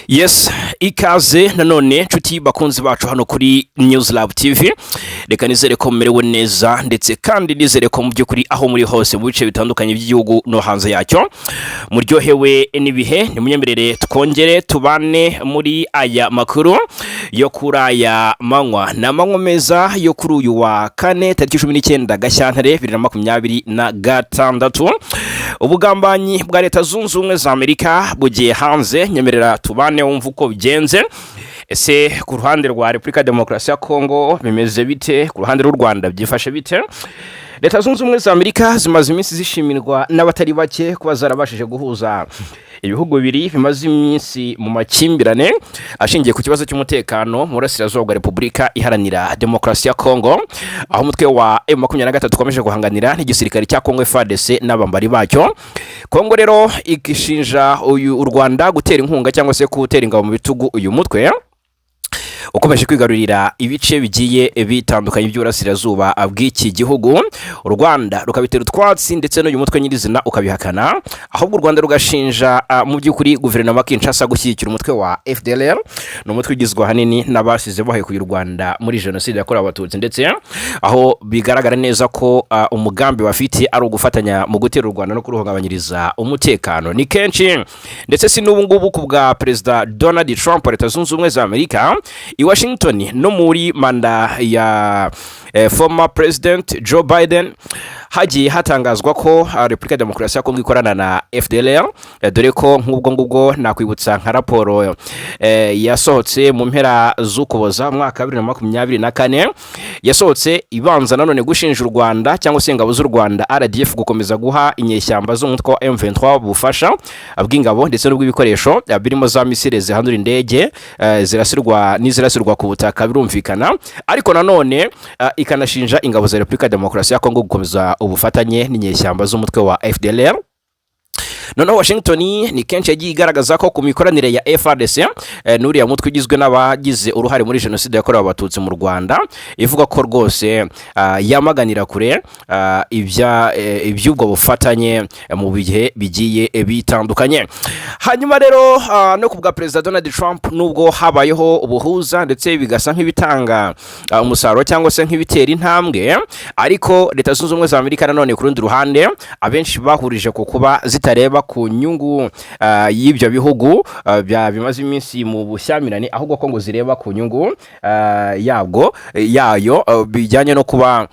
Yes, ikaze nanone nshuti bakunzi bacu hano kuri News Lab TV. Reka nizere ko mumerewe neza, ndetse kandi nizere ko mu by'ukuri aho muri hose mu bice bitandukanye by'igihugu no hanze yacyo muryohewe n'ibihe. Nimunyemerere twongere tubane muri aya makuru yo kuri aya manywa. Ni amanywa meza yo kuri uyu wa kane, tariki 19 Gashyantare 2026. Ubugambanyi bwa Leta Zunze Ubumwe za Amerika bugiye hanze. Nyemerera tubane wumva uko bigenze. Ese ku ruhande rwa Repubulika ya Demokarasi ya Kongo bimeze bite? Ku ruhande rw'u Rwanda byifashe bite? Leta Zunze Ubumwe za Amerika zimaze iminsi zishimirwa n'abatari bake kuba zarabashije guhuza ibihugu bibiri bimaze iminsi mu makimbirane ashingiye ku kibazo cy'umutekano mu burasirazuba bwa Repubulika Iharanira Demokarasi ya Kongo, aho umutwe wa M23 ukomeje guhanganira n'igisirikare cya Kongo FARDC n'abambari bacyo. Kongo rero ikishinja uyu u Rwanda gutera inkunga cyangwa se gutera ingabo mu bitugu uyu mutwe ukomeje kwigarurira ibice bigiye bitandukanye by'uburasirazuba bw'iki gihugu. U Rwanda rukabitera utwatsi, ndetse n'uyu mutwe nyirizina ukabihakana. Ahubwo u Rwanda rugashinja mu by'ukuri guverinoma Kinshasa gushyigikira umutwe wa FDLR. Ni umutwe ugizwe ahanini n'abasize bahekuye u Rwanda muri Jenoside yakorewe Abatutsi, ndetse aho bigaragara neza ko umugambi bafite ari ugufatanya mu gutera u Rwanda no kuruhungabanyiriza umutekano. Ni kenshi, ndetse si n'ubu ngubu, ku bwa Perezida Donald Trump wa Leta Zunze Ubumwe za Amerika i Washington no muri manda ya former President Joe Biden, hagiye hatangazwa ko Repubulika ya Demokarasi ya Kongo ikorana na FDLR, dore ko nk'ubwo ngubwo nakwibutsa nka raporo yasohotse mu mpera z'Ukuboza umwaka wa 2024, yasohotse ibanza nanone gushinja u Rwanda cyangwa se ingabo z'u Rwanda RDF gukomeza guha inyeshyamba z'umutwe wa M23 ubufasha bw'ingabo ndetse n'ubw'ibikoresho, birimo za misile zihanura indege, zirasirwa n'izirasirwa ku butaka, birumvikana. Ariko nanone ikanashinja ingabo za Repubulika ya Demokarasi ya Kongo gukomeza ubufatanye n'inyeshyamba z'umutwe wa FDLR. Noneho Washington ni kenshi yagiye igaragaza ko ku mikoranire ya FARDC n'uriya mutwe ugizwe n'abagize uruhare muri Jenoside yakorewe Abatutsi mu Rwanda, ivuga ko rwose yamaganira kure iby'ubwo bufatanye mu bihe bigiye bitandukanye. Hanyuma rero no ku bwa Perezida Donald Trump, nubwo habayeho ubuhuza ndetse bigasa nk'ibitanga umusaruro cyangwa se nk'ibitera intambwe, ariko Leta Zunze Ubumwe za Amerika nanone ku rundi ruhande abenshi bahurije ku kuba zitareba ku nyungu y'ibyo bihugu bimaze iminsi mu bushyamirane, ahubwo ko ngo zireba ku nyungu yabwo yayo, bijyanye no kuba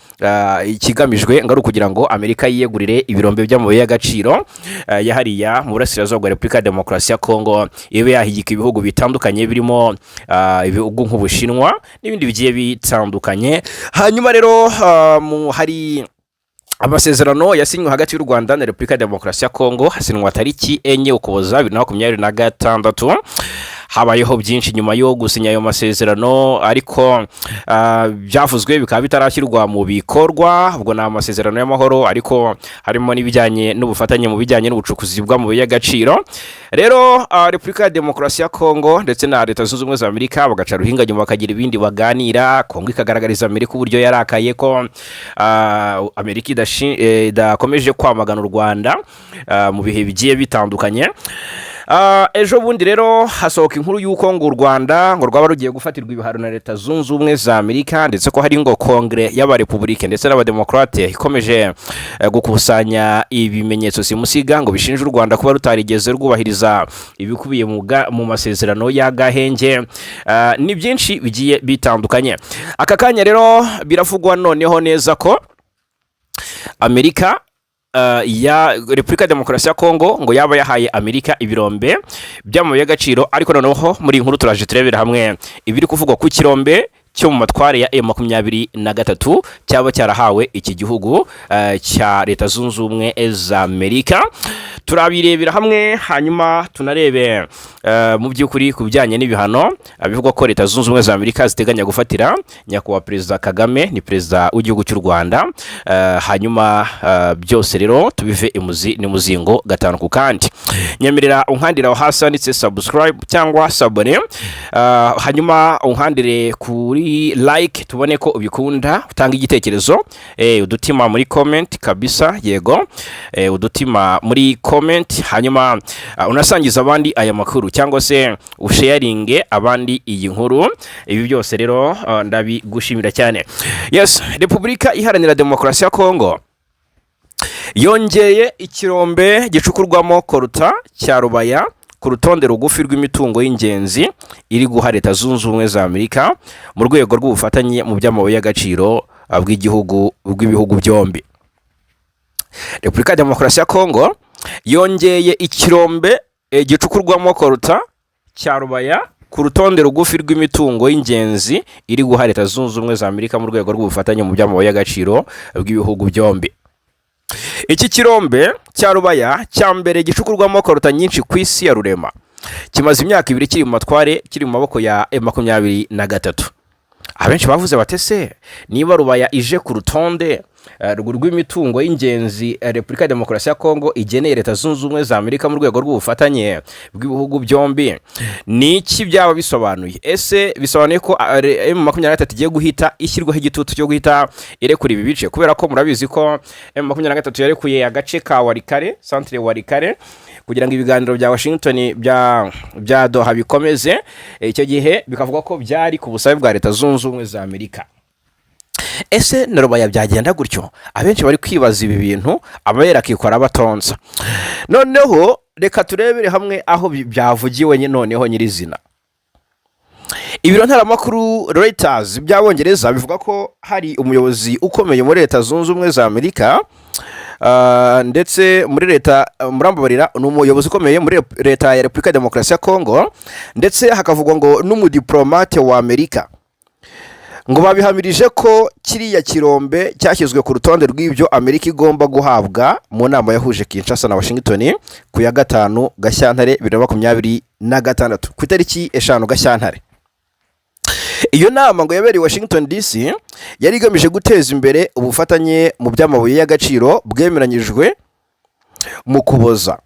ikigamijwe ngo ari ukugira ngo Amerika yiyegurire ibirombe by'amabuye y'agaciro ya hariya mu burasirazuba bwa Repubulika ya Demokarasi ya Kongo, ibe yahigika ibihugu bitandukanye birimo ibihugu nk'Ubushinwa n'ibindi bigiye bitandukanye. Hanyuma rero hari amasezerano yasinywe hagati y'u Rwanda na Repubulika ya Demokarasi ya Kongo, hasinywa tariki 4 Ukuboza 2026. Habayeho byinshi nyuma yo gusinya ayo masezerano, ariko byavuzwe bikaba bitarashyirwa mu bikorwa. Ubwo ni amasezerano y'amahoro, ariko harimo n'ibijyanye n'ubufatanye mu bijyanye n'ubucukuzi bw'amabuye y'agaciro. Rero Repubulika ya Demokarasi ya Kongo ndetse na Leta Zunze Ubumwe za Amerika bagaca ruhinga nyuma bakagira ibindi baganira. Kongo ikagaragariza Amerika uburyo yarakaye ko Amerika idakomeje kwamagana u Rwanda mu bihe bigiye bitandukanye. Ejo bundi rero hasohoka inkuru y'uko ngo u Rwanda ngo rwaba rugiye gufatirwa ibihano na Leta Zunze Ubumwe za Amerika, ndetse ko hari ngo kongere y'Abarepubulike ndetse n'Abademokarate ikomeje gukusanya ibimenyetso simusiga ngo bishinja u Rwanda kuba rutarigeze rwubahiriza ibikubiye mu masezerano y'agahenge. Ni byinshi bigiye bitandukanye. Aka kanya rero biravugwa noneho neza ko Amerika ya Repubulika ya Demokarasi ya Kongo ngo yaba yahaye Amerika ibirombe by'amabuye y'agaciro. Ariko noneho muri iyi nkuru turaje turebera hamwe ibiri kuvugwa ku kirombe cyo mu matware ya M23 cyaba cyarahawe iki gihugu cya Leta Zunze Ubumwe za Amerika. Turabirebera hamwe, hanyuma tunarebe mu by'ukuri ku bijyanye n'ibihano bivugwa ko Leta Zunze Ubumwe za Amerika ziteganya gufatira Nyakubahwa Perezida Kagame, ni Perezida w'igihugu cy'u Rwanda. Hanyuma byose rero tubive imuzi n'umuzingo gatanu ku kandi. Nyemerera unkandira aho hasi handitse subscribe cyangwa s'abonner, hanyuma unkandire kuri kuri like tubone ko ubikunda, utanga igitekerezo, udutima muri comment kabisa, yego, udutima muri comment, hanyuma unasangiza abandi aya makuru cyangwa se usharinge abandi iyi nkuru. Ibi byose rero ndabigushimira cyane. Yes, Repubulika Iharanira Demokarasi ya Kongo yongeye ikirombe gicukurwamo coltan cya Rubaya ku rutonde rugufi rw'imitungo y'ingenzi iri guha Leta Zunze Ubumwe za Amerika mu rwego rw'ubufatanye mu by'amabuye y'agaciro bw'igihugu bw'ibihugu byombi. Repubulika ya Demokarasi ya Kongo yongeye ikirombe gicukurwamo coltan cya Rubaya ku rutonde rugufi rw'imitungo y'ingenzi iri guha Leta Zunze Ubumwe za Amerika mu rwego rw'ubufatanye mu by'amabuye y'agaciro bw'ibihugu byombi. Iki kirombe cya Rubaya, cya mbere gicukurwamo coltan nyinshi ku isi ya rurema, kimaze imyaka 2 kiri mu matware, kiri mu maboko ya M23. Abenshi bavuze bati: "Ese niba Rubaya ije ku rutonde rw'imitungo y'ingenzi Repubulika ya Demokarasi ya Kongo igeneye Leta Zunze Ubumwe za Amerika mu rwego rw'ubufatanye bw'ibihugu byombi, ni iki byaba bisobanuye? Ese bisobanuye ko M23 igiye guhita ishyirwaho igitutu cyo guhita irekura ibi bice?" Kubera ko murabizi ko M23 yarekuye agace ka Walikale, centre Walikale, kugira ngo ibiganiro bya Washington bya Doha bikomeze. Icyo gihe bikavuga ko byari ku busabe bwa Leta Zunze Ubumwe za Amerika. Ese na Rubaya byagenda gutyo? Abenshi bari kwibaza ibi bintu, abera akikora batonsa. Noneho reka turebere hamwe aho byavugiwe noneho nyirizina. Ibiro ntaramakuru Reuters by'Abongereza bivuga ko hari umuyobozi ukomeye muri Leta Zunze Ubumwe za Amerika, ndetse muri leta, murambabarira, ni umuyobozi ukomeye muri leta ya Repubulika ya Demokarasi ya Kongo, ndetse hakavugwa ngo n'umudiplomate wa Amerika, ngo babihamirije ko kiriya kirombe cyashyizwe ku rutonde rw'ibyo Amerika igomba guhabwa mu nama yahuje Kinshasa na Washington ku ya 5 Gashyantare 2026, ku itariki 5 Gashyantare. Iyo nama ngo yabereye Washington DC yari igamije guteza imbere ubufatanye mu by'amabuye y'agaciro bwemeranyijwe mu Kuboza.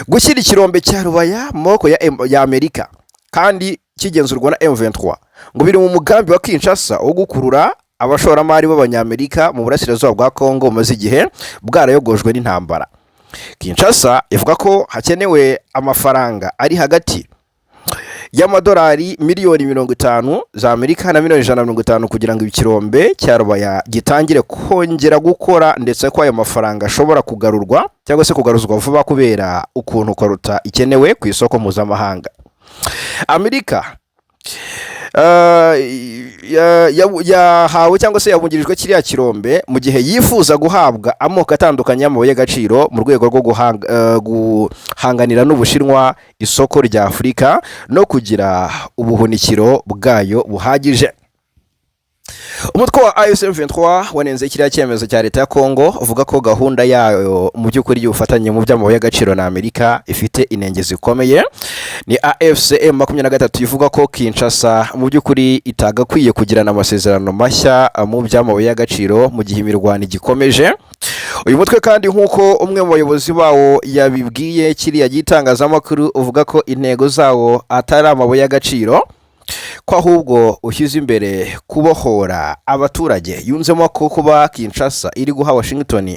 Gushyira ikirombe cya Rubaya mu maboko ya Amerika kandi kigenzurwa na M23 ngo biri mu mugambi wa Kinshasa wo gukurura abashoramari b'Abanyamerika mu burasirazuba bwa Kongo bumaze igihe bwarayogojwe n'intambara. Kinshasa ivuga ko hakenewe amafaranga ari hagati y'amadolari miliyoni 50 za Amerika na miliyoni 150 kugira ngo ikirombe cya Rubaya gitangire kongera gukora, ndetse ko ayo mafaranga ashobora kugarurwa cyangwa se kugaruzwa vuba kubera ukuntu coltan ikenewe ku isoko mpuzamahanga. Amerika yahawe cyangwa se yabungirijwe kiriya kirombe mu gihe yifuza guhabwa amoko atandukanye y'amabuye y'agaciro mu rwego rwo guhanganira n'Ubushinwa isoko rya Afurika no kugira ubuhunikiro bwayo buhagije. Umutwe wa AFC M23 wanenze kiriya cyemezo cya leta ya Kongo, uvuga ko gahunda yayo mu by'ukuri y'ubufatanye mu by'amabuye y'agaciro na Amerika ifite inenge zikomeye. Ni AFC M23 ivuga ko Kinshasa mu by'ukuri itagakwiye kugirana amasezerano mashya mu by'amabuye y'agaciro mu gihe imirwano igikomeje. Uyu mutwe kandi, nk'uko umwe mu bayobozi bawo yabibwiye kiriya gitangazamakuru, uvuga ko intego zawo atari amabuye y'agaciro, ko ahubwo ushyize imbere kubohora abaturage. Yunzemo ko kuba Kinshasa iri guha Washington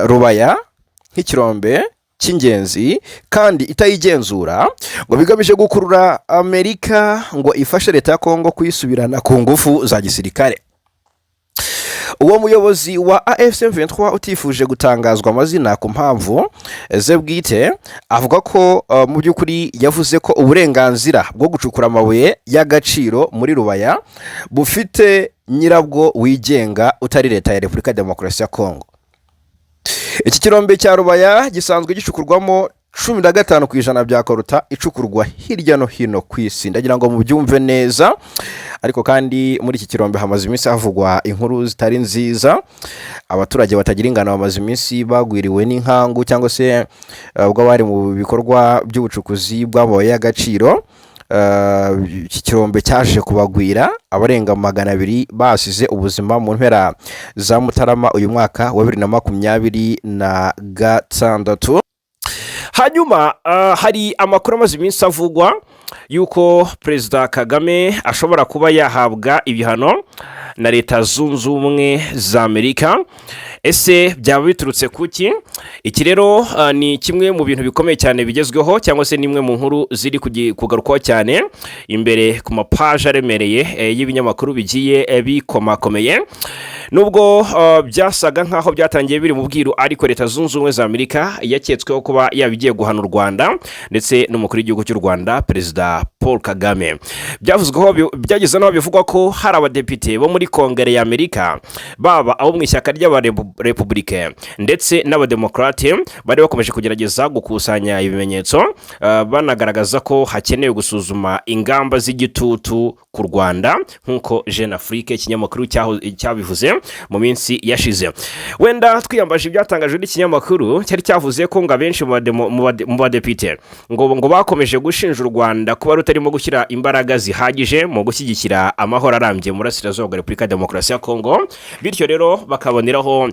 Rubaya nk'ikirombe cy'ingenzi kandi itayigenzura ngo bigamije gukurura Amerika ngo ifashe leta ya Kongo kuyisubirana ku ngufu za gisirikare. Uwo muyobozi wa AFC 23 utifuje gutangazwa amazina ku mpamvu ze bwite avuga ko mu by'ukuri yavuze ko uburenganzira bwo gucukura amabuye y'agaciro muri Rubaya bufite nyirabwo wigenga utari leta ya Repubulika ya Demokarasi ya Kongo. Iki kirombe cya Rubaya gisanzwe gicukurwamo 15% bya coltan icukurwa hirya no hino ku isi. Ndagira ngo mubyumve neza. Ariko kandi muri iki kirombe hamaze iminsi havugwa inkuru zitari nziza. Abaturage batagira ingano bamaze iminsi bagwiriwe n'inkangu cyangwa se ubwo bari mu bikorwa by'ubucukuzi bw'amabuye y'agaciro, iki kirombe cyaje kubagwira, abarenga 200 basize ubuzima mu mpera za Mutarama uyu mwaka wa 2026. Hanyuma hari amakuru amaze iminsi avugwa yuko Perezida Kagame ashobora kuba yahabwa ibihano na Leta Zunze Ubumwe za Amerika. Ese byaba biturutse kuki? Iki rero ni kimwe mu bintu bikomeye cyane bigezweho, cyangwa se n'imwe mu nkuru ziri kugarukwaho cyane imbere ku mapaji aremereye y'ibinyamakuru bigiye bikomakomeye. Nubwo byasaga nk'aho byatangiye biri mu bwiru, ariko Leta Zunze Ubumwe za Amerika yaketsweho kuba yaba igiye guhana u Rwanda ndetse n'umukuru w'igihugu cy'u Rwanda, Perezida Paul Kagame. Byavuzweho byageze n'aho bivugwa ko hari abadepite bo muri Kongere y'Amerika, baba abo mu ishyaka ry'Abarepubulike ndetse n'Abademokarate, bari bakomeje kugerageza gukusanya ibimenyetso, banagaragaza ko hakenewe gusuzuma ingamba z'igitutu ku Rwanda, nk'uko Jeune Afrique, ikinyamakuru cyabivuze mu minsi yashize. Wenda twiyambaje ibyatangajwe n'ikinyamakuru, cyari cyavuze ko ngo abenshi mu badepite ngo bakomeje gushinja u Rwanda kuba rutarimo gushyira imbaraga zihagije mu gushyigikira amahoro arambye mu burasirazuba bwa Repubulika ya Demokarasi ya Kongo, bityo rero bakaboneraho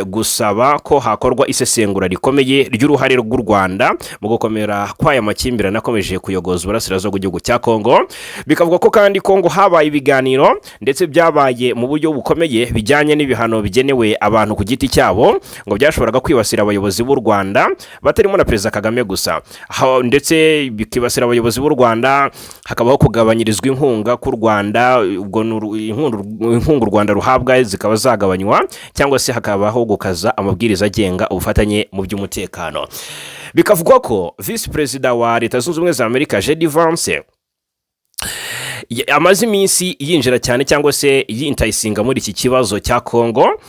gusaba ko hakorwa isesengura rikomeye ry'uruhare rw'u Rwanda mu gukomera kw'aya makimbirane akomeje kuyogoza uburasirazuba bw'igihugu cya Kongo. Bikavuga ko kandi Kongo habaye ibiganiro, ndetse byabaye mu buryo bukomeye, bijyanye n'ibihano bigenewe abantu ku giti cyabo, ngo byashoboraga kwibasira abayobozi b'u Rwanda batarimo na Perezida Kagame gusa. Ndetse bikibasira abayobozi b'u Rwanda, hakabaho kugabanyirizwa inkunga k'u Rwanda, ubwo ni inkunga u Rwanda ruhabwa zikaba zagabanywa, cyangwa se hakabaho gukaza amabwiriza agenga ubufatanye mu by'umutekano. Bikavugwa ko Visi Perezida wa Leta Zunze Ubumwe za Amerika, JD Vance, amaze iminsi yinjira cyane cyangwa se yintayisinga muri iki kibazo cya Kongo.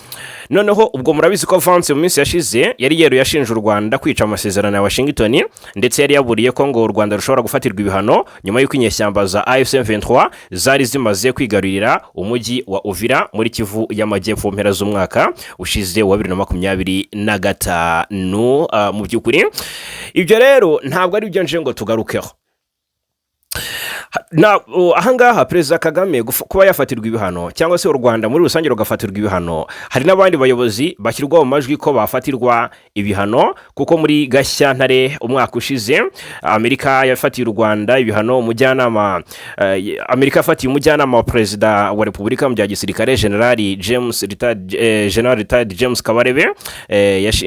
Noneho ubwo murabizi ko Vance mu minsi yashize yari yeruye ashinja u Rwanda kwica amasezerano ya Washington, ndetse yari yaburiye ko ngo u Rwanda rushobora gufatirwa ibihano nyuma y'uko inyeshyamba za AFC M23 zari zimaze kwigarurira umujyi wa Uvira muri Kivu y'Amajyepfo mu mpera z'umwaka ushize wa 2025. Mu by'ukuri ibyo rero ntabwo ari byo nje ngo tugarukeho. Ahangaha Perezida Kagame kuba yafatirwa ibihano, cyangwa se u Rwanda muri rusange rugafatirwa ibihano, hari n'abandi bayobozi bashyirwa mu majwi ko bafatirwa ibihano, kuko muri Gashyantare umwaka ushize Amerika yafatiye u Rwanda ibihano. Umujyanama, Amerika yafatiye umujyanama wa Perezida wa Repubulika mu bya gisirikare, General retired James Kabarebe,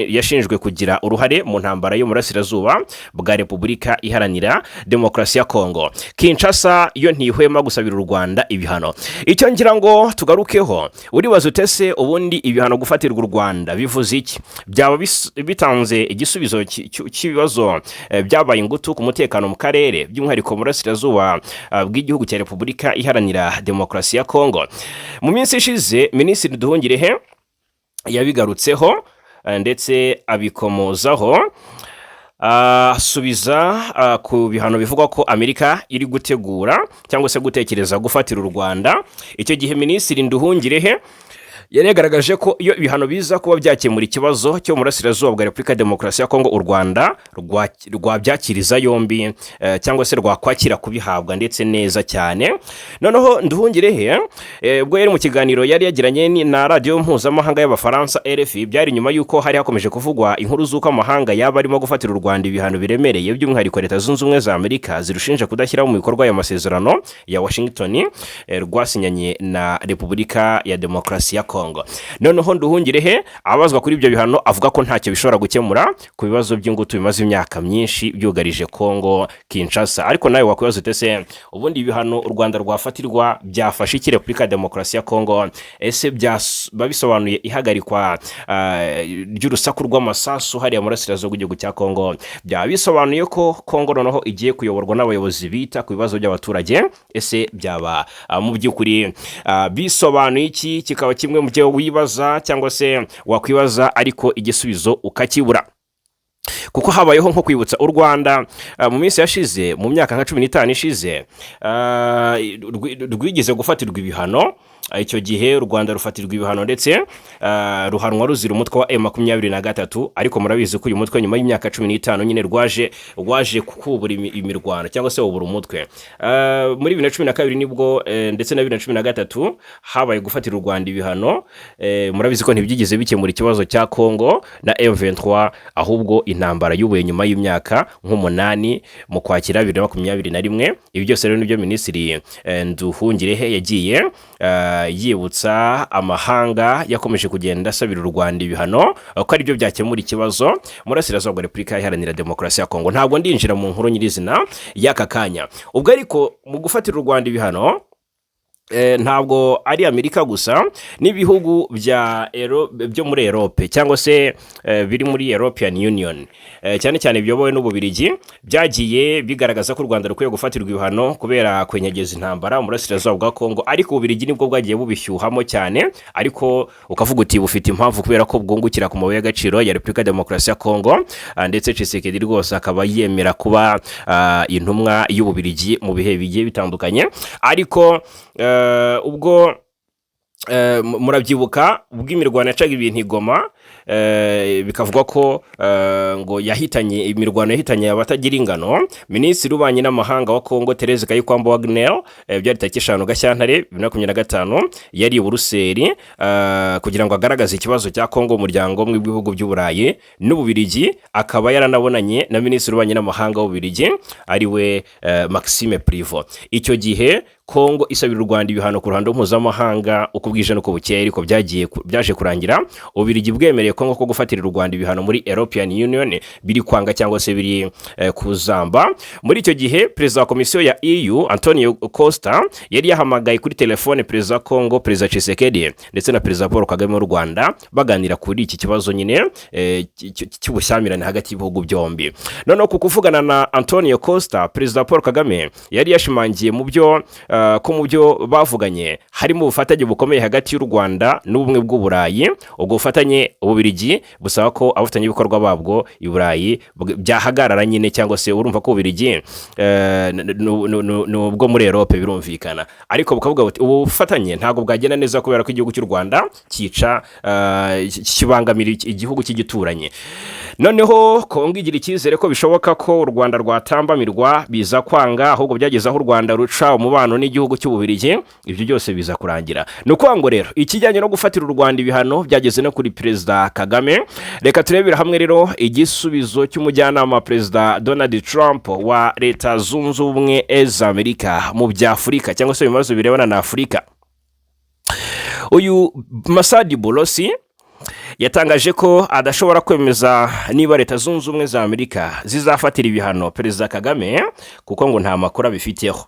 yashinjwe kugira uruhare mu ntambara yo mu burasirazuba bwa Repubulika Iharanira Demokarasi ya Kongo. Kinshasa yo ntihwema gusabira u Rwanda ibihano. Icyo ngira ngo tugarukeho, uribaza utese ubundi ibihano gufatirwa u Rwanda bivuze iki? Byaba bitanze igisubizo cy'ibibazo byabaye ingutu ku mutekano mu karere, by'umwihariko mu burasirazuba bw'igihugu cya Repubulika Iharanira Demokarasi ya Kongo? Mu minsi ishize Minisitiri Nduhungirehe yabigarutseho, ndetse abikomozaho asubiza ku bihano bivugwa ko Amerika iri gutegura cyangwa se gutekereza gufatira u Rwanda. Icyo gihe Minisitiri Nduhungirehe yari yagaragaje ko iyo ibihano biza kuba byakemura ikibazo cyo mu burasirazuba bwa Repubulika ya Demokarasi ya Kongo, u Rwanda rwabyakiriza yombi, cyangwa se rwakwakira kubihabwa ndetse neza cyane. Noneho Nduhungirehe, ubwo yari mu kiganiro yari yagiranye na radiyo mpuzamahanga y'Abafaransa RFI, byari nyuma y'uko hari hakomeje kuvugwa inkuru z'uko amahanga yaba arimo gufatira u Rwanda ibihano biremereye, by'umwihariko Leta Zunze Ubumwe za Amerika zirushinja kudashyira mu bikorwa ayo masezerano ya Washington rwasinyanye na Repubulika ya Demokarasi ya Kongo. Noneho Nduhungirehe abazwa kuri ibyo bihano, avuga ko ntacyo bishobora gukemura ku bibazo by'ingutu bimaze imyaka myinshi byugarije Kongo Kinshasa. Ariko nawe wakwibaza ute se ubundi ibihano u Rwanda rwafatirwa byafasha iki Repubulika ya Demokarasi ya Kongo? Ese byaba bisobanuye ihagarikwa ry'urusaku rw'amasasu hariya mu burasirazuba bw'igihugu cya Kongo? Byaba bisobanuye ko Kongo noneho igiye kuyoborwa n'abayobozi bita ku bibazo by'abaturage? Ese byaba mu by'ukuri bisobanuye iki? Kikaba kimwe mu byo wibaza cyangwa se wakwibaza, ariko igisubizo ukakibura, kuko habayeho nko kwibutsa u Rwanda mu minsi yashize, mu myaka nka 15 ishize, rwigeze gufatirwa ibihano. Icyo gihe u Rwanda rufatirwa ibihano ndetse ruhanwa ruzira umutwe wa M23. Ariko murabizi ko uyu mutwe nyuma y'imyaka 15 nyine rwaje kubura imirwano cyangwa se ubura umutwe. Muri 2012 nibwo ndetse na 2013 habaye gufatira u Rwanda ibihano. Murabizi ko ntibyigeze bikemura ikibazo cya Congo na M23, ahubwo intambara yubuye nyuma y'imyaka nk'umunani mu Kwakira 2021. Ibi byose rero nibyo Minisitiri Nduhungirehe yagiye yibutsa amahanga yakomeje kugenda asabira u Rwanda ibihano ko aribyo byakemura ikibazo Murasirazuba bwa Repubulika Iharanira Demokarasi ya Kongo. Ntabwo ndinjira mu nkuru nyirizina y'aka kanya ubwo, ariko mu gufatira u Rwanda ibihano ntabwo ari Amerika gusa, n'ibihugu byo muri Europe cyangwa se biri muri European Union, cyane cyane biyobowe n'Ububirigi, byagiye bigaragaza ko u Rwanda rukwiye gufatirwa ibihano kubera kwenyegeza intambara mu burasirazuba bwa Kongo. Ariko Ububirigi nibwo bwagiye bubishyuhamo cyane, ariko ukavuga uti bufite impamvu kubera ko bwungukira ku mabuye y'agaciro ya Repubulika ya Demokarasi ya Kongo, ndetse Tshisekedi rwose akaba yemera kuba intumwa y'Ububirigi mu bihe bigiye bitandukanye. Ariko ubwo murabyibuka ubwo imirwano yacaga ibintu i Goma, bikavugwa ko ngo yahitanye, imirwano yahitanye abatagira ingano. Minisitiri w'Ububanyi n'Amahanga wa Kongo, Therese Kayikwamba Wagner, byari tariki 5 Gashyantare 2025, yari i Buruseli kugira ngo agaragaze ikibazo cya Kongo mu Muryango w'Ibihugu by'Uburayi n'Ububirigi, akaba yaranabonanye na Minisitiri w'Ububanyi n'Amahanga w'Ububirigi, ariwe Maxime Prevot. Icyo gihe Kongo isabira u Rwanda ibihano ku ruhando mpuzamahanga uko bwije n'uko bukeye, ariko byaje kurangira Ububirigi bwemereye Kongo ko gufatira u Rwanda ibihano muri European Union biri kwanga cyangwa se biri kuzamba. Muri icyo gihe Perezida wa Komisiyo ya EU, Antonio Costa, yari yahamagaye kuri telefone Perezida wa Kongo, Perezida Tshisekedi, ndetse na Perezida Paul Kagame w'u Rwanda, baganira kuri iki kibazo nyine cy'ubushyamirane hagati y'ibihugu byombi. Noneho ku kuvugana na Antonio Costa, Perezida Paul Kagame yari yashimangiye mu byo ko mu byo bavuganye harimo ubufatanye bukomeye hagati y'u Rwanda n'Ubumwe bw'Uburayi. Ubwo bufatanye Ububirigi busaba ko abafatanyabikorwa babwo i Burayi byahagarara nyine, cyangwa se urumva ko Ububirigi ni ubwo muri Europe, birumvikana, ariko bukavuga buti ubu bufatanye ntabwo bwagenda neza kubera ko igihugu cy'u Rwanda cyica kibangamira igihugu cy'igituranyi. Noneho Kongo igira icyizere ko bishoboka ko u Rwanda rwatambamirwa, biza kwanga, ahubwo byageze aho u Rwanda ruca umubano n'igihugu cy'Ububirigi. Ibyo byose biza kurangira. Ni ukuvuga ngo rero ikijyanye no gufatira u Rwanda ibihano byageze no kuri Perezida Kagame. Reka turebere hamwe rero igisubizo cy'umujyanama wa Perezida Donald Trump wa Leta Zunze Ubumwe za Amerika mu bya Afurika cyangwa se ibibazo birebana na Afurika. Uyu Masadi Bolosi yatangaje ko adashobora kwemeza niba Leta Zunze Ubumwe za Amerika zizafatira ibihano Perezida Kagame, kuko ngo nta makuru abifiteho.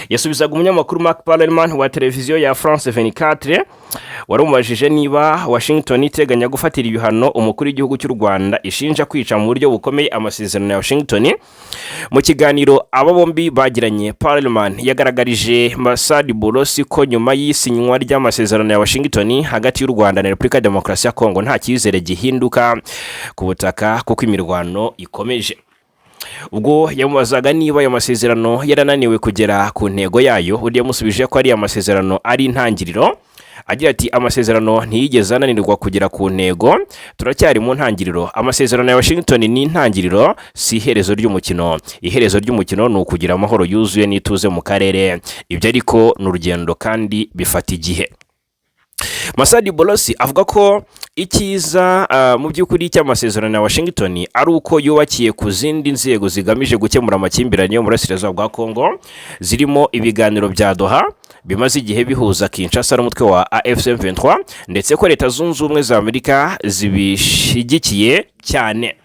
Yasubizaga umunyamakuru Mark Parleman wa televiziyo ya France 24, wari umubajije niba Washington iteganya gufatira ibihano umukuru w'igihugu cy'u Rwanda ishinja kwica mu buryo bukomeye amasezerano ya Washington. Mu kiganiro aba bombi bagiranye, Parleman yagaragarije Masadi Boulos ko nyuma y'isinywa ry'amasezerano ya Washington hagati y'u Rwanda na Repubulika ya Demokarasi ya Kongo nta cyizere gihinduka ku butaka, kuko imirwano ikomeje. Ubwo yamubazaga niba ayo masezerano yarananiwe kugera ku ntego yayo, undi yamusubije ko ari amasezerano ari intangiriro, agira ati: "Amasezerano ntiyigeze ananirwa kugera ku ntego, turacyari mu ntangiriro. Amasezerano ya Washington ni intangiriro, si iherezo ry'umukino. Iherezo ry'umukino ni ukugira amahoro yuzuye n'ituze mu karere. Ibyo ariko ni urugendo kandi bifata igihe." Masadi Bolosi avuga ko icyiza mu by'ukuri cy'amasezerano ya Washington ari uko yubakiye ku zindi nzego zigamije gukemura amakimbirane yo mu burasirazuba bwa Congo, zirimo ibiganiro bya Doha bimaze igihe bihuza Kinshasa n'umutwe wa AFC 23, ndetse ko Leta Zunze Ubumwe za Amerika zibishyigikiye cyane.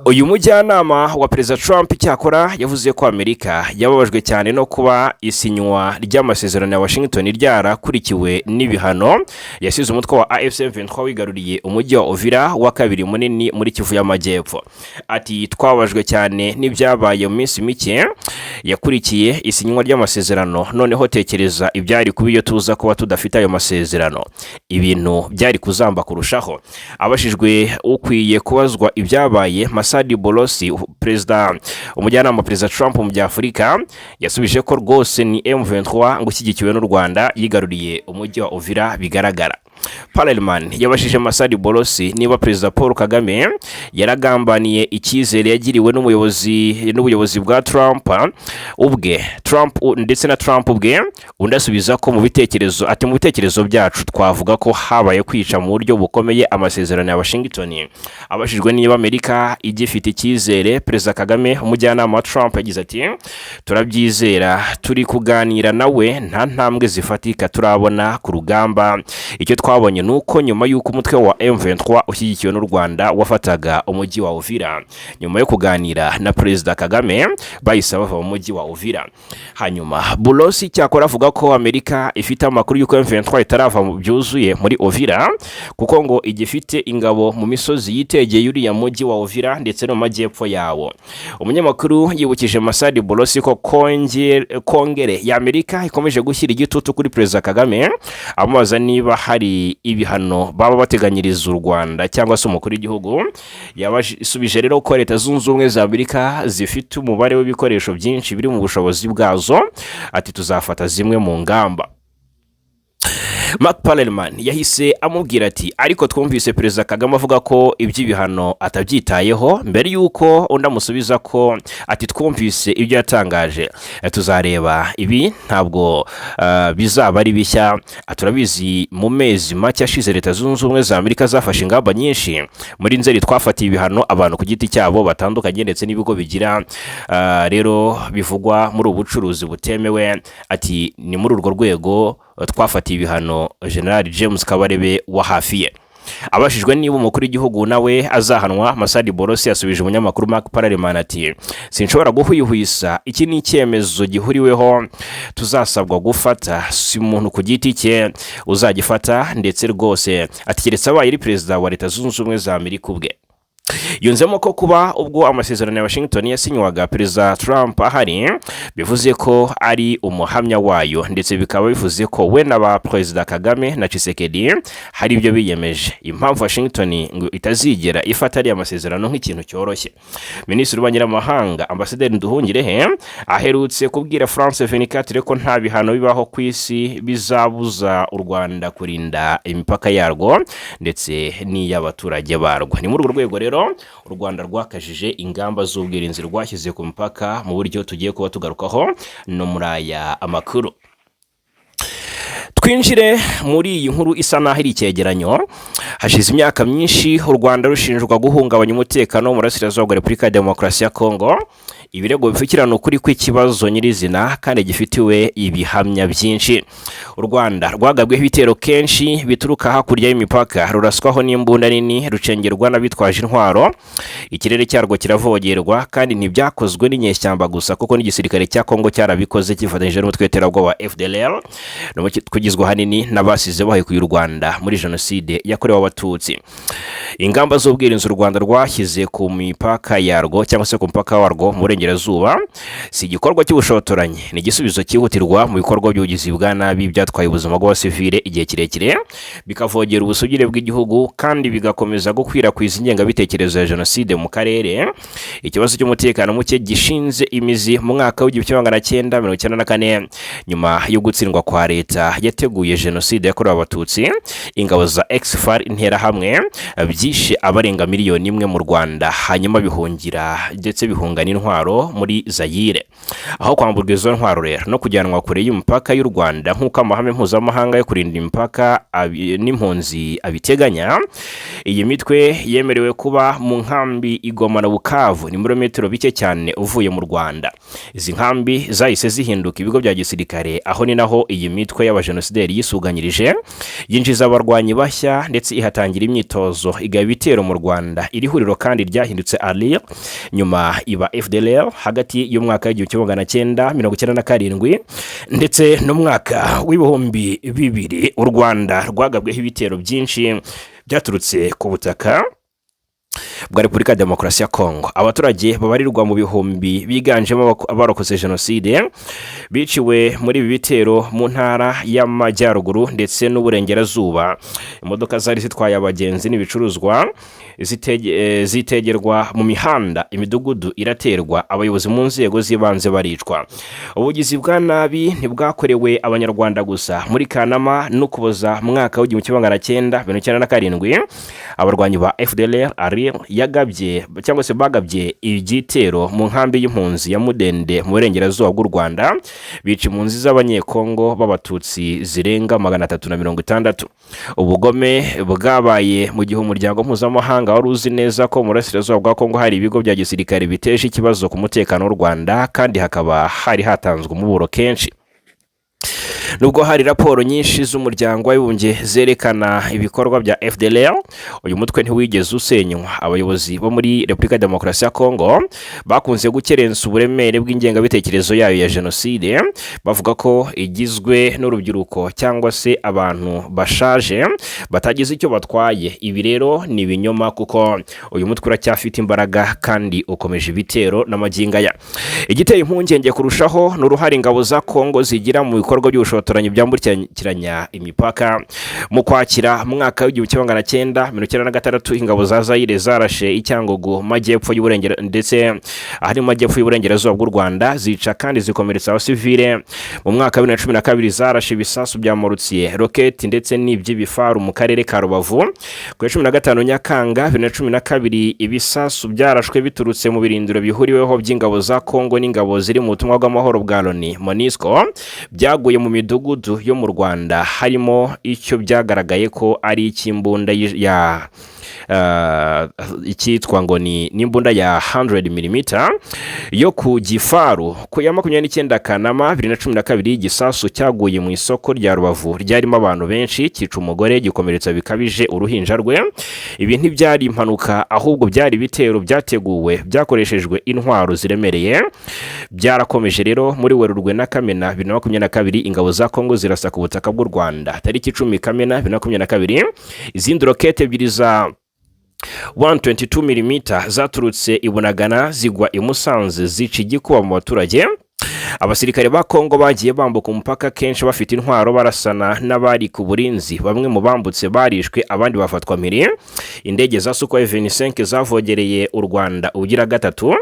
Uyu mujyanama wa Perezida Trump icyakora yavuze ko Amerika yababajwe cyane no kuba isinywa ry'amasezerano ya Washington ryarakurikiwe n'ibihano yasize umutwe wa AFC 23 wigaruriye umujyi wa Uvira wa kabiri munini muri Kivu y'Amajyepfo. Ati: "Twababajwe cyane n'ibyabaye mu minsi mike yakurikiye isinywa ry'amasezerano. Noneho tekereza ibyari kuba iyo tuza kuba tudafite ayo masezerano, ibintu byari kuzamba kurushaho." Abajijwe ukwiye kubazwa ibyabaye, Masadi Masadi Bolosi, perezida umujyanama wa Perezida Trump mu bya Afurika, yasubije ko rwose ni M23 ngo ishyigikiwe n'u Rwanda yigaruriye umujyi wa Uvira bigaragara. Parelman yabajije Masadi Bolosi niba Perezida Paul Kagame yaragambaniye icyizere yagiriwe n'umuyobozi n'ubuyobozi bwa Trump ubwe, Trump ndetse na Trump ubwe. Undi asubiza ko mu bitekerezo, ati: "Mu bitekerezo byacu twavuga ko habaye kwica mu buryo bukomeye amasezerano ya Washington." Abajijwe niba Amerika igifite icyizere Perezida Kagame, umujyanama wa Trump yagize ati: "Turabyizera, turi kuganira nawe, nta ntambwe zifatika turabona ku rugamba. Icyo twabonye ni uko nyuma y'uko umutwe wa M23 ushyigikiwe n'u Rwanda wafataga umujyi wa Uvira, nyuma yo kuganira na Perezida Kagame bahise bava mu mujyi wa Uvira." Hanyuma Bulosi cyakora avuga ko Amerika ifite amakuru y'uko M23 itarava mu byuzuye muri Uvira, kuko ngo igifite ingabo mu misozi yitegeye uriya mujyi wa Uvira ndetse no mu majyepfo yawo. Umunyamakuru yibukije Masadi Bolosi ko Kongere ya Amerika ikomeje gushyira igitutu kuri Perezida Kagame, amubaza niba hari ibihano baba bateganyiriza u Rwanda cyangwa se umukuru w'igihugu. Yabasubije rero ko Leta Zunze Ubumwe za Amerika zifite umubare w'ibikoresho byinshi biri mu bushobozi bwazo, ati: "Tuzafata zimwe mu ngamba." Mark Parelman yahise amubwira ati: "Ariko twumvise Perezida Kagame avuga ko iby'ibihano atabyitayeho," mbere y'uko undi amusubiza ko ati: "Twumvise ibyo yatangaje, tuzareba, ibi ntabwo bizaba ari bishya." Turabizi, mu mezi make ashize Leta Zunze Ubumwe za Amerika zafashe ingamba nyinshi. Muri Nzeri twafatiye ibihano abantu ku giti cyabo batandukanye ndetse n'ibigo bigira rero bivugwa muri ubu bucuruzi butemewe. Ati: "Ni muri urwo rwego twafatiye ibihano General James Kabarebe wa hafi ye." Abajijwe niba umukuru w'igihugu nawe azahanwa, Masadi Borosi yasubije umunyamakuru Mark Paraleman ati: "Sinshobora guhwihwisa, iki ni icyemezo gihuriweho tuzasabwa gufata, si umuntu ku giti cye uzagifata." Ndetse rwose ati: "Keretse abaye ari perezida wa Leta Zunze Ubumwe za Amerika ubwe." Yunzemo ko kuba ubwo amasezerano ya Washington yasinywaga Perezida Trump ahari, bivuze ko ari umuhamya wayo, ndetse bikaba bivuze ko we na ba Perezida Kagame na Tshisekedi hari ibyo biyemeje, impamvu Washington ngo itazigera ifata ariya masezerano nk'ikintu cyoroshye. Minisitiri w'ububanyi n'amahanga, Ambasaderi Nduhungirehe, aherutse kubwira France 24 ko nta bihano bibaho ku isi bizabuza u Rwanda kurinda imipaka yarwo ndetse n'iy'abaturage barwo. Ni muri urwo rwego rero u Rwanda rwakajije ingamba z'ubwirinzi rwashyize ku mipaka, mu buryo tugiye kuba tugarukaho no muri aya amakuru. Twinjire muri iyi nkuru isa n'aho iri icyegeranyo. Hashize imyaka myinshi u Rwanda rushinjwa guhungabanya umutekano mu burasirazuba bwa Repubulika ya Demokarasi ya Kongo, ibirego bipfukirana ukuri kw'ikibazo nyirizina kandi gifitiwe ibihamya byinshi. U Rwanda rwagabweho ibitero kenshi bituruka hakurya y'imipaka, ruraswaho n'imbunda nini, rucengerwa n'abitwaje intwaro, ikirere cyarwo kiravogerwa, kandi ntibyakozwe n'inyeshyamba gusa, kuko n'igisirikare cya Kongo cyarabikoze cyifatanyije n'umutwe w'iterabwoba wa FDLR, kugizwe ahanini n'abasize bahekuye u Rwanda muri Jenoside yakorewe Abatutsi. Ingamba z'ubwirinzi u Rwanda rwashyize ku mipaka yarwo cyangwa se ku mupaka warwo mu burengerazuba si igikorwa cy'ubushotoranyi, ni igisubizo cyihutirwa mu bikorwa by'ubugizi bwa nabi byatwaye ubuzima bw'abasivile igihe kirekire, bikavogera ubusugire bw'igihugu kandi bigakomeza gukwirakwiza ingengabitekerezo ya jenoside mu karere. Ikibazo cy'umutekano muke gishinze imizi mu mwaka w'1994, nyuma yo gutsindwa kwa leta yateguye Jenoside yakorewe Abatutsi. Ingabo za Ex-FAR, Interahamwe, byishe abarenga miliyoni 1 mu Rwanda, hanyuma bihungira ndetse bihunga n'intwaro muri Zayire. Aho kwamburwa izo ntwaro rero no kujyanwa kure y'imipaka y'u Rwanda nk'uko amahame mpuzamahanga yo kurinda imipaka n'impunzi abiteganya, iyi mitwe yemerewe kuba mu nkambi i Goma na Bukavu, ni ibirometero bike cyane uvuye mu Rwanda. Izi nkambi zahise zihinduka ibigo bya gisirikare. Aho ni naho iyi mitwe y'abajenosideri yisuganyirije, yinjiza abarwanyi bashya ndetse ihatangira imyitozo, igaba ibitero mu Rwanda. Iri huriro kandi ryahindutse ALIR, nyuma iba FDLR, hagati y'umwaka w'1997 ndetse n'umwaka w'2000. U Rwanda rwagabweho ibitero byinshi byaturutse ku butaka. Bwa Repubulika ya Demokarasi ya Kongo. Abaturage babarirwa mu bihumbi biganjemo abarokotse jenoside biciwe muri ibi bitero mu Ntara y'Amajyaruguru ndetse n'Uburengerazuba. Imodoka zari zitwaye abagenzi n'ibicuruzwa zitegerwa mu mihanda, imidugudu iraterwa, abayobozi mu nzego z'ibanze baricwa. Ubugizi bwa nabi ntibwakorewe Abanyarwanda gusa. Muri Kanama n'Ukuboza mu mwaka w'1997, abarwanyi ba FDLR ARIR yagabye cyangwa se bagabye igitero mu nkambi y'impunzi ya Mudende mu burengerazuba bw'u Rwanda, bica impunzi z'Abanyekongo b'Abatutsi zirenga 360. Ubugome bwabaye mu gihe umuryango mpuzamahanga wari uzi neza ko mu burasirazuba bwa Kongo hari ibigo bya gisirikare biteje ikibazo ku mutekano w'u Rwanda, kandi hakaba hari hatanzwe umuburo kenshi. Nubwo hari raporo nyinshi z'Umuryango w'Abibumbye zerekana ibikorwa bya FDLR, uyu mutwe ntiwigeze usenywa. Abayobozi bo muri Repubulika ya Demokarasi ya Kongo bakunze gukerensa uburemere bw'ingengabitekerezo yayo ya jenoside, bavuga ko igizwe n'urubyiruko cyangwa se abantu bashaje batagize icyo batwaye. Ibi rero ni ibinyoma, kuko uyu mutwe uracyafite imbaraga kandi ukomeje ibitero n'amagingo aya. Igiteye impungenge kurushaho ni uruhare ingabo za Kongo zigira mu bikorwa by'ubushotoranyi byambukiranya imipaka. Mu Kwakira mu mwaka w'1996, ingabo za Zayire zarashe i Cyangugu, majyepfo y'uburengera ndetse ahari mu majyepfo y'uburengerazuba bw'u Rwanda, zica kandi zikomeretsa abasivile. Mu mwaka wa 2012 zarashe ibisasu bya mortier, roketi ndetse n'iby'ibifaru mu karere ka Rubavu. Ku ya 15 Nyakanga 2012, ibisasu byarashwe biturutse mu birindiro bihuriweho by'ingabo za Kongo n'ingabo ziri mu butumwa bw'amahoro bwa Loni, MONUSCO, byaguye mu midugudu yo mu Rwanda, harimo icyo byagaragaye ko ari icy'imbunda ya icyitwa ngo ni n'imbunda ya 100 mm yo ku gifaru. Ku ya 29 Kanama 2012, igisasu cyaguye mu isoko rya Rubavu ryarimo abantu benshi, cyica umugore, gikomeretsa bikabije uruhinja rwe. Ibi ntibyari impanuka, ahubwo byari ibitero byateguwe byakoreshejwe intwaro ziremereye. Byarakomeje rero. Muri Werurwe na Kamena 2022, ingabo za Kongo zirasa ku butaka bw'u Rwanda. Tariki 10 Kamena 2022, izindi rokete ebyiri za 122 mm zaturutse i Bunagana zigwa i Musanze, zica igikuba mu baturage. Abasirikare ba Kongo bagiye bambuka umupaka kenshi bafite intwaro, barasana n'abari ku burinzi. Bamwe mu bambutse barishwe, abandi bafatwa mpiri. Indege za Sukhoi 25 zavogereye u Rwanda ubugira gatatu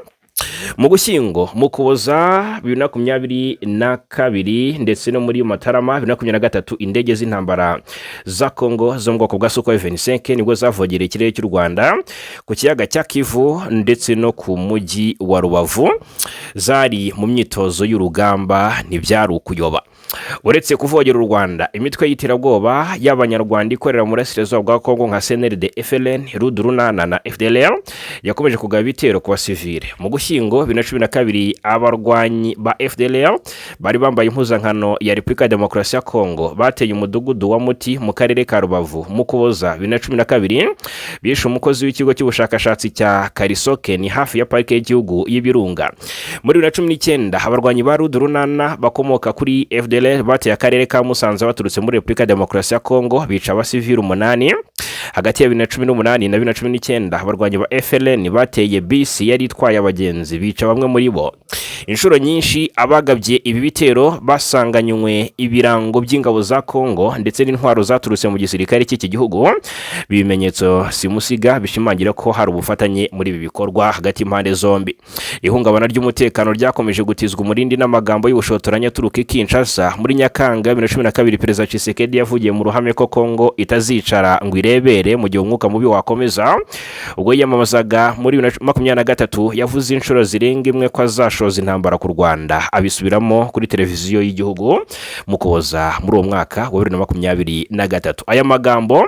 mu Gushyingo, mu Kuboza 2022 ndetse no muri Mutarama 2023. Indege z'intambara za Kongo zo mu bwoko bwa Sukhoi 25 nibwo zavogereye ikirere cy'u Rwanda ku kiyaga cya Kivu ndetse no ku mujyi wa Rubavu. Zari mu myitozo y'urugamba, ntibyari ukuyoba. Uretse kuvogera u Rwanda, imitwe y'iterabwoba y'Abanyarwanda ikorera mu burasirazuba bwa Kongo nka CNRD, FLN, RUD Urunana na FDLR yakomeje kugaba ibitero ku basivile. Mu Gushyingo 2012, abarwanyi ba FDLR bari bambaye impuzankano ya Repubulika ya Demokarasi ya Kongo bateye umudugudu wa Muti mu karere ka Rubavu. Mu Kuboza 2012, bishe umukozi w'ikigo cy'ubushakashatsi cya Karisoke, ni hafi ya Parike y'Igihugu y'Ibirunga. Muri 2019, abarwanyi ba RUD Urunana bakomoka kuri FDLR bateye akarere ka Musanze baturutse muri Repubulika ya Demokarasi ya Kongo, bica abasivili umunani. Hagati ya 2018 na 2019, abarwanyi ba FLN bateye bisi yari itwaye abagenzi, bica bamwe muri bo. Inshuro nyinshi abagabye ibi bitero basanganywe ibirango by'ingabo za Kongo ndetse n'intwaro zaturutse mu gisirikare cy'iki gihugu. Ibimenyetso simusiga bishimangira ko hari ubufatanye muri ibi bikorwa hagati y'impande zombi. Ihungabana ry'umutekano ryakomeje gutizwa umurindi n'amagambo y'ubushotoranyi aturuka i Kinshasa. Muri Nyakanga 2012, Perezida Tshisekedi yavugiye mu ruhame ko Kongo itazicara ngo irebere mu gihe umwuka mubi wakomeza. Ubwo yiyamamazaga muri 2023, yavuze inshuro zirenga imwe ko azashoza intambara ku Rwanda, abisubiramo kuri televiziyo y'igihugu mu Kuboza muri uwo mwaka wa 2023. Aya magambo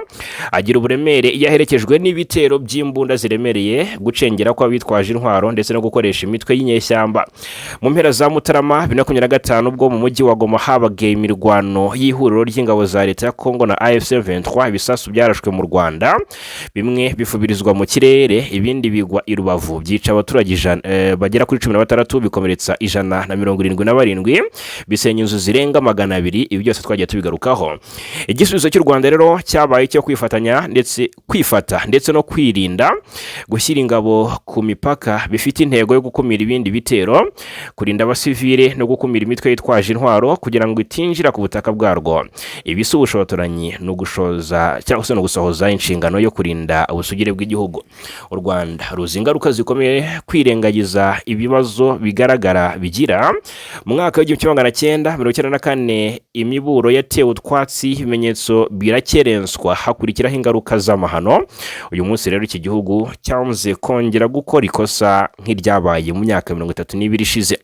agira uburemere iyo aherekejwe n'ibitero by'imbunda ziremereye, gucengera kw'abitwaje intwaro ndetse no gukoresha imitwe y'inyeshyamba. Mu mpera za Mutarama 2025, ubwo mu mujyi wa Goma habaga imirwano y'ihuriro ry'ingabo za leta ya Kongo na AFC 23, ibisasu byarashwe mu Rwanda, bimwe bifubirizwa mu kirere, ibindi bigwa i Rubavu, byica abaturage bagera kuri 16, bikomeretsa bikomeretsa 177, bisenya inzu zirenga 200. Ibi byose twagiye tubigarukaho. Igisubizo cy'u Rwanda rero cyabaye icyo kwifatanya ndetse kwifata ndetse no kwirinda, gushyira ingabo ku mipaka bifite intego yo gukumira ibindi bitero, kurinda abasivile no gukumira imitwe yitwaje intwaro kugira ngo itinjira ku butaka bwarwo. Ibi si ubushotoranyi, ni ugushoza cyangwa se ni ugusohoza inshingano yo kurinda ubusugire bw'igihugu. U Rwanda ruzi ingaruka zikomeye kwirengagiza ibibazo bigaragara bigira. Mu mwaka wa 1994 imiburo yatewe utwatsi, ibimenyetso birakerenswa, hakurikiraho ingaruka z'amahano. Uyu munsi rero iki gihugu cyanze kongera gukora ikosa nk'iryabaye mu myaka 32 ishize.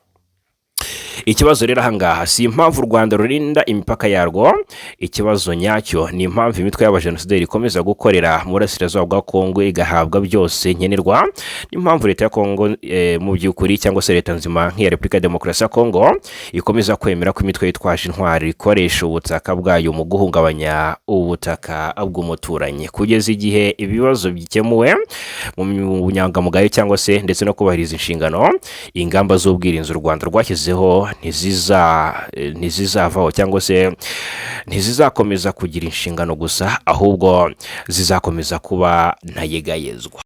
Ikibazo rero ahangaha si impamvu u Rwanda rurinda imipaka yarwo. Ikibazo nyacyo ni impamvu imitwe y'abajenosideri ikomeza gukorera mu burasirazuba bwa Kongo, igahabwa byose nkenerwa, n'impamvu leta ya Kongo mu by'ukuri, cyangwa se leta nzima nk'iya Repubulika ya Demokarasi ya Kongo, ikomeza kwemera ko imitwe yitwaje intwari ikoresha ubutaka bwayo mu guhungabanya ubutaka bw'umuturanyi. Kugeza igihe ibibazo bikemuwe mu bunyangamugayo cyangwa se ndetse no kubahiriza inshingano, ingamba z'ubwirinzi u Rwanda rwashyizeho ntizizavaho cyangwa se ntizizakomeza kugira inshingano gusa, ahubwo zizakomeza kuba ntayegayezwa.